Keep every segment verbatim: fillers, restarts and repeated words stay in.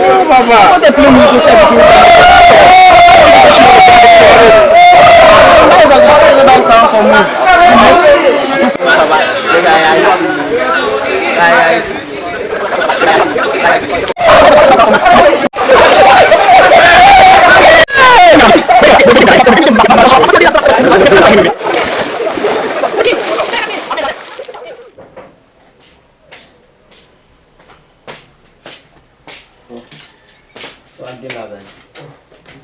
Ou papa. Kote plim ou te sèvi tou? Bay sa ankò mwen. Bagay Ayiti. Bagay Ayiti. Sa w ap gen la, baz?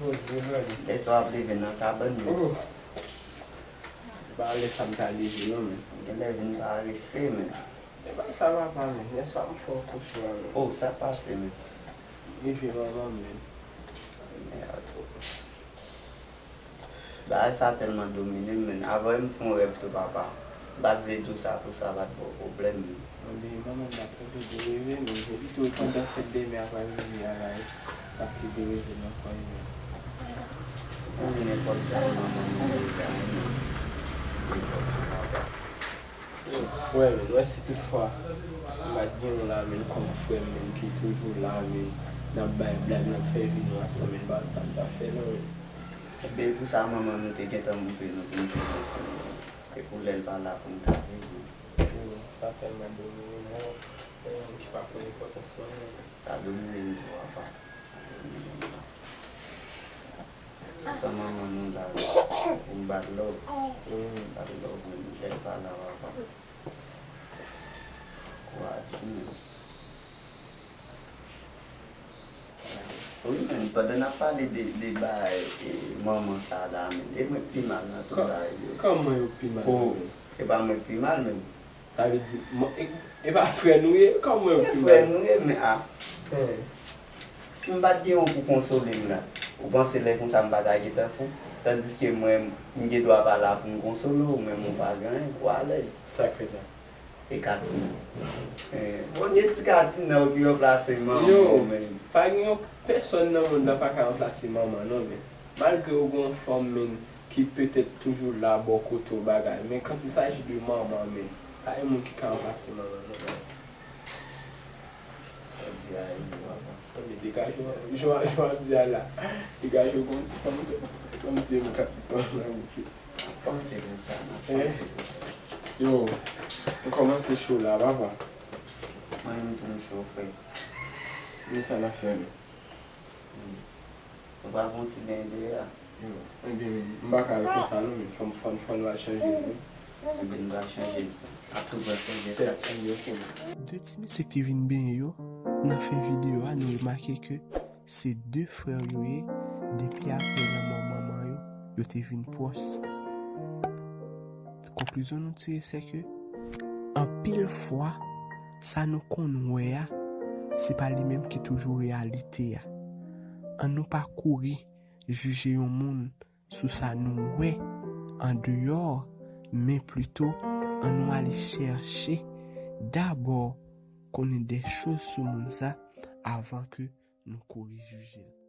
Poze, baz. Lè sa w ap leve nan kabann, men. Oh. Ba lè sa m ta leve, non, men. Genlè vin parese, men. E pa sa, papa, men. Yèswa, m fè yon kochma, men. Oh, sa k pase, men? Rive manman m, men. Mèd. Bagay sa tèlman domine m, men. Avan m fè yon rèv tou, papa. M pa t vle di w sa pou sa pa t ba w pwoblèm, men. Anben, manman m ap tonbe de reve, men. Jodi tou, pandan fèt demen apre midi a la, m ap tonbe de reve nan kò l, men. Ou nenpòt jan, manman m reve a, men. Nenpòt jan, papa. Wè, men, wè, si toutfwa m pa t gen w la, men, kòm frè m, men, ki toujou la, men, n ap bay blag, n ap fè vi nou ansanm, men, m pa konn sa m t ap fè, non, men. Ebyen, pou sa, manman nou te gentan montre nou pou nou te ansanm, men. E pou lè l pa la pou nou ta viv, men. Yo, sa tèlman domine m, men, yon moun ki pa konn enpòtans manman, men. Sa domine m tou, apa. Sa domine m la. Tan manman nou la, pou m bat love. Mm. Bat love, men lè l pa la, papa. Kouraj, men. Wi, men, pandan n ap pale de, de bagay, e, manman sa la, men, e mwen k pi mal nan tout bagay yo. Kòman yo pi mal? Oh, e pa mwen k pi mal, men. Sa vle di, e, e pa frè nou ye? Kòman yo pi mal? E frè nou ye, men, a. Si m pa t gen yon pou konsole m la, ou panse lè konsa m pa ta gentan fou? Tandiske mwen, m gen dwa pa la pou m konsole w, ou menm ou pa gen anyen, ou alèz. Sa k fè sa? E Katina. Eh, bon, gen ti Katina w ki ranplase manman w, men. Pa gen yon pèsòn nan mond nan pa ka ranplase manman, non, men. Malgre w gen yon fanm, men, ki petèt toujou la bò kote w bagay, men quand il s'agit de manman, men, pa gen moun ki ka ranplase manman, non, baz. Sa w di a, e, papa. Anben, degaje w, jan w ap di a la. Degaje w kon ti fanm tou. Kòmsi e mwen k ap pran nan bouch ou. N ap panse konsa, n ap panse konsa. Yo, nou kòmanse cho la, papa. Mwen menm tou m cho, frè. Men sa n ap fè, men. Hmm. Nou pral fè yon ti beny dèyè a. Yo, ebyen, men, m pa ka al konsa non, men fò, fò, fò nou al chanje l, wi. Ebyen, nou pral chanje l. Ap tou pran sèvyèt la. Sèvyèt, ebyen, ok, men. De ti mesye ki te vin benyen yo, nan fen videyo a, nou remake ke se de frè yo ye, depi apre lanmò manman yo, yo te vin pwòch. Konklizyon nou tire, se ke anpil fwa, sa nou konn wè a, se pa li menm ki toujou reyalite a. Ann nou pa kouri jije yon moun sou sa nou wè andeyò, men plito ann nou ale chèche dabò konnen de choz sou moun sa avan ke nou kouri jije l.